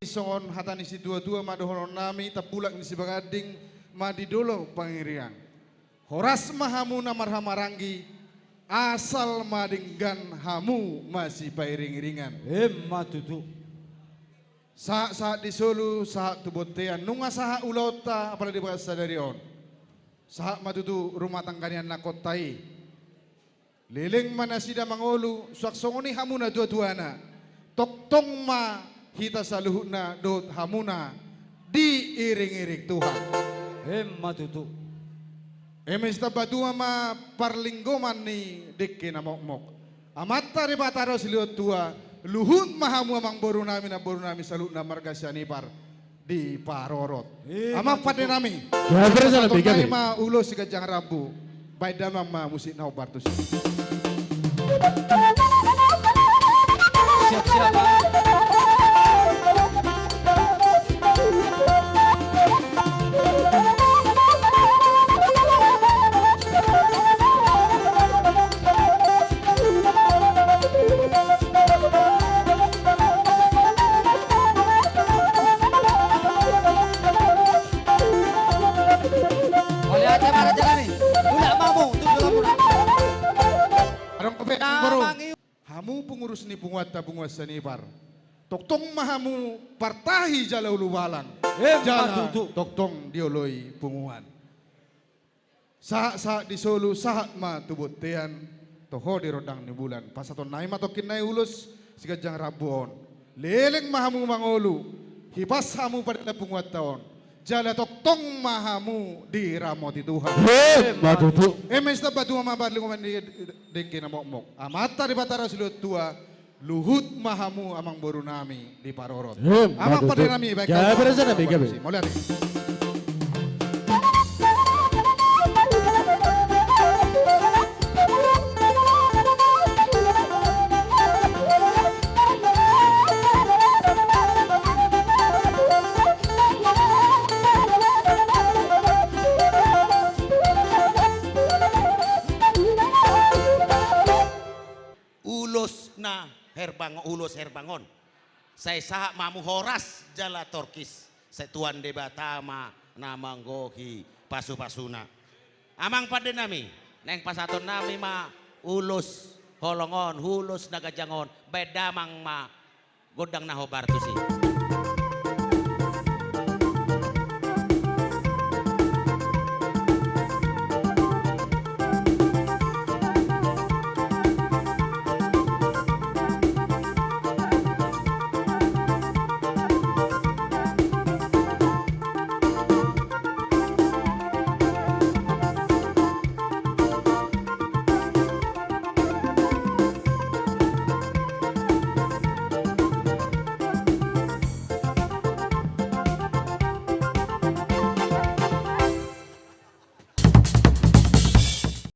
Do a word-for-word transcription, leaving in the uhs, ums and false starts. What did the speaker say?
songon hata ni situatua ma dohonon nami, tambulak ni sibaganding ma di dolok pangiringan. Horas ma hamu na marhahamaranggi, asal ma denggan hamu masipairingiringan. Emma tutu. Sahat-sahat di solu, sahat tu bontean, nunga sahat ulaonta, apala di bagasan sadari on. Sahat ma tutu rumah tangga ni anakkonta i. Leleng ma nasida mangolu, suang songon i hamu natuatuana. Tongtong ma hita saluhutna dohot hamuna diiringiring Tuhan. Emma tutu. Eme sitamba tua ma parlinggoman ni dengke na mokmok. Amanta Debata do silehon tua, luhut ma hamu amangboru nami, namboru nami saluhutna marga Sianipar diparorot. Emma tutu. Amang pande nami. Ya, beres, satonta nai ma ulos siganjang rambu. Baen damang ma musik na hombar tusi. Siap, siap. Mauliate ma raja nami. Mulak ma hamu tu jolo muna. Adong pe na boru. Hamu pengurus ni punguanta, Punguan Sianipar. Tongtong ma hamu partahi jala ulubalang. Emma tutu. Jala tongtong dioloi punguan. Sahat-sahat di solu, sahat ma tu bontean, toho di rondang ni bulan. Pasahaton nami ma tongkin nai ulos siganjang rambu on. Leleng ma hamu mangolu, hipas hamu pardalanan punguanta on. Jala tongtong ma hamu diramoti Tuhan. Emma tutu. Eme sitamba tua ma parlinggoman ni dengke na mokmok. Amanta Debata do silehon tua, luhut ma hamu amangboru nami diparorot. Emma tutu. Amang pande nami, baen damang. Gabe raja nami, gabe. Mauliate. Ulos na herbang, ulos herbang on. Sai sahat ma hamu horas jala torkis. Sai Tuhan Debata ma na manggohi pasupasuna. Amang pande nami, naeng pasahaton nami ma ulos holong on, ulos na ganjang on, baen damang ma gondang na hombar tusi.